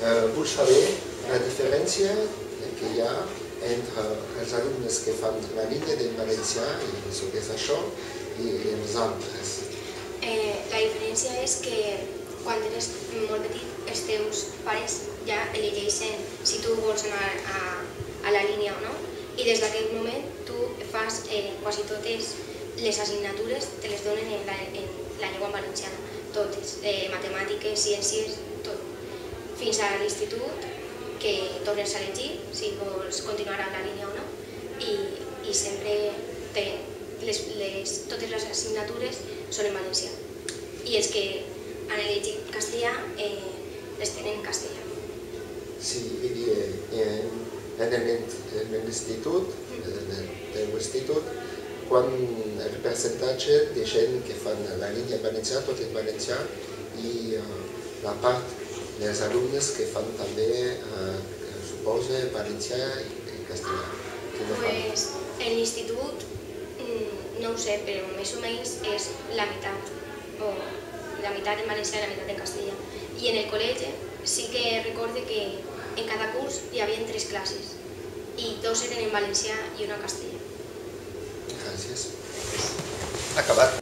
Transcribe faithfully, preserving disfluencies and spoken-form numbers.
Eh, vòl saber la diferéncia que i a entre els alumnes que fan la linha en valencià, e çò qu'es això, e, e los autres. Eh, la diferéncia és que quan eres molt petit, els teus pares ja elegeixen si tu vols anar a, a la línia o no, i des d'aquell moment tu fas eh, quasi totes les assignatures, te les donen en la, en la llengua valenciana, totes, eh, matemàtiques, ciències, tot. Fins a l'institut, que tornes a elegir si vols continuar amb la línia o no, i, i sempre te, les, les, totes les assignatures són en valencià. I els que han elegit castellà eh, les tenen en castellà. Sí, e, e, en, en el, en l'institut, en el teu institut, quant el percentatge de gent que fan la linha en valencià, tot en valencià, i eh, la part dels alumnes que fan també, eh, supose, valencià i, i castellà? Que no fan? Pues, en l'institut, mm, no ho sé, però més o menys és la meitat, o la meitat en valencià i la meitat en castellà. I en el col·legi sí que recorde que en cada curs hi havia tres classes, i dos eren en valencià i una en castellà. Gràcies. Acabat.